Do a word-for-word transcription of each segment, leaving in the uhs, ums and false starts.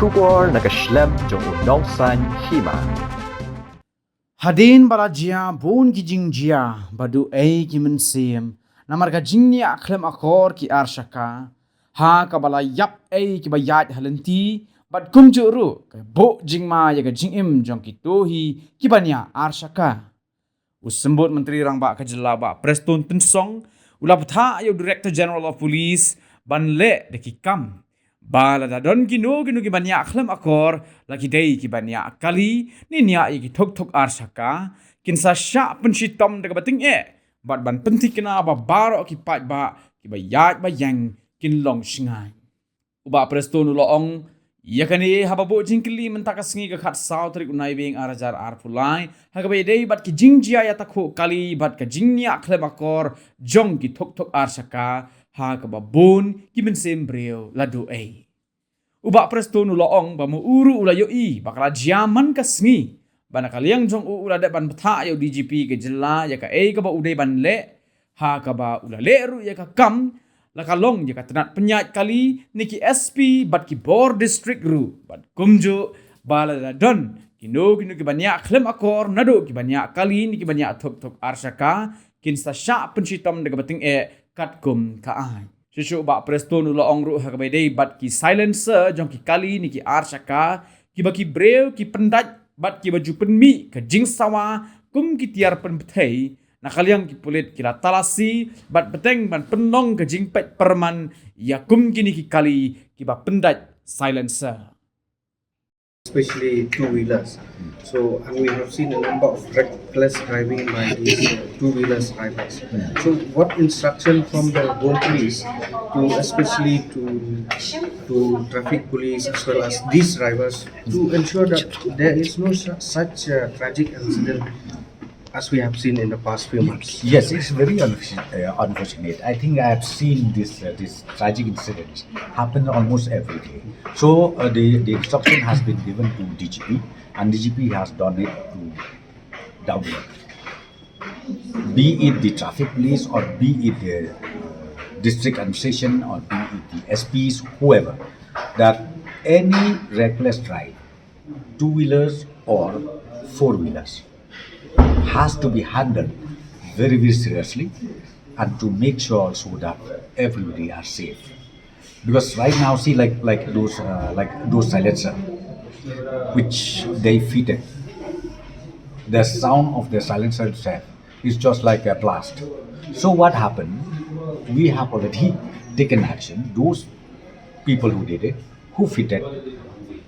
Khubor na ka shlem jong u Nongsaiñ Hima. Hadien ba la jia bun ki jingjia ba duh ei ki mynsiem namar ka jingniah khlem akor ki arshaka, ha kaba la ïap ei kiba ïaid ha lynti bad kumjuh ruh ka buh jingma ïa ka jingim jong kito hi kiba niah arshaka. U Symbud Myntri Rangbah ka Jylla Bah Prestone Tynsong u la bthah ïa u Director General of Police ban leh da ki kam ba lada don kino kino kiba niah khlem akor, la ki dei kiba niah kali ne niah ïa ki thok thok arshaka, kin sa shah pynshitom da kaba tyngeh bad ban pynthikna ba baroh ki paidbah kiba ïaid ba ïeng kin long shngaiñ. U Bah Prestone u la ong ïa kane haba buh jingkylli mynta ka sngi ka khatsaw tarik u Naiwieng ar hajar arphew lai ha kaba ïadei bad ki jingjia ïatakhuh kali bad ka jingniah khlem akor jong ki thok thok arshaka, ha kaba bun ki mynsiem briew la duh ei. U Bah Prestone u la ong ba ma u ruh u la ïohi ba ka la jia man ka sngi, ba na ka liang jong u u la dep ban bthah ïa u D G P ka jylla ïa kaei kaba u dei ban leh, ha kaba u la leh ruh ïa ka kam, la ka long ïa ka tnat pynïaid kali ne ki S P bad ki bor district ruh, bad kumjuh ba lada don kino kino kiba niah khlem akor naduh kiba niah kali ne kiba niah thok thok arshaka, kin sa shah pynshitom da kaba tyngeh katkum ka aiñ. Shuh shuh u Bah Prestone u la ong ruh ha kaba ïadei bad ki silencer jong ki kali ne ki arshaka, kiba ki briew ki pyndait bad kiba ju pynmih ka jingsawa kum ki tiar pynbthei, na ka liang ki pulit ki la talasi bad bteng ban pynlong ka jingpeit pyrman ïa kum kine ki kali kiba pyndait silencer. Especially two wheelers. So, and we have seen a number of reckless driving by these uh, two wheelers drivers. So, what instruction from the Home Police to especially to to traffic police as well as these drivers to ensure that there is no su- such uh, tragic incident as we have seen in the past few months? Yes, it's very unfortunate. Uh, unfortunate. I think I have seen this uh, this tragic incidents happen almost every day. So uh, the the instruction has been given to D G P, and D G P has done it to download. Be it the traffic police or be it the district administration or be it the S Ps, whoever, that any reckless drive, two wheelers or four wheelers, has to be handled very, very seriously and to make sure also that everybody are safe. Because right now, see, like like those uh, like those silencer, which they fitted, the sound of the silencer itself is just like a blast. So what happened? We have already taken action. Those people who did it, who fitted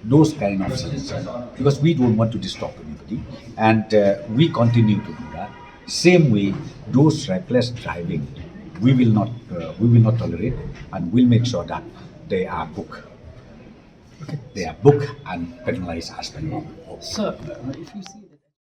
those kind of silencer, because we don't want to disturb anybody, and uh, we continue to do that. Same way, those reckless driving, we will not, uh, we will not tolerate, and we'll make sure that they are booked. They are booked and penalized as per law. Sir, if you see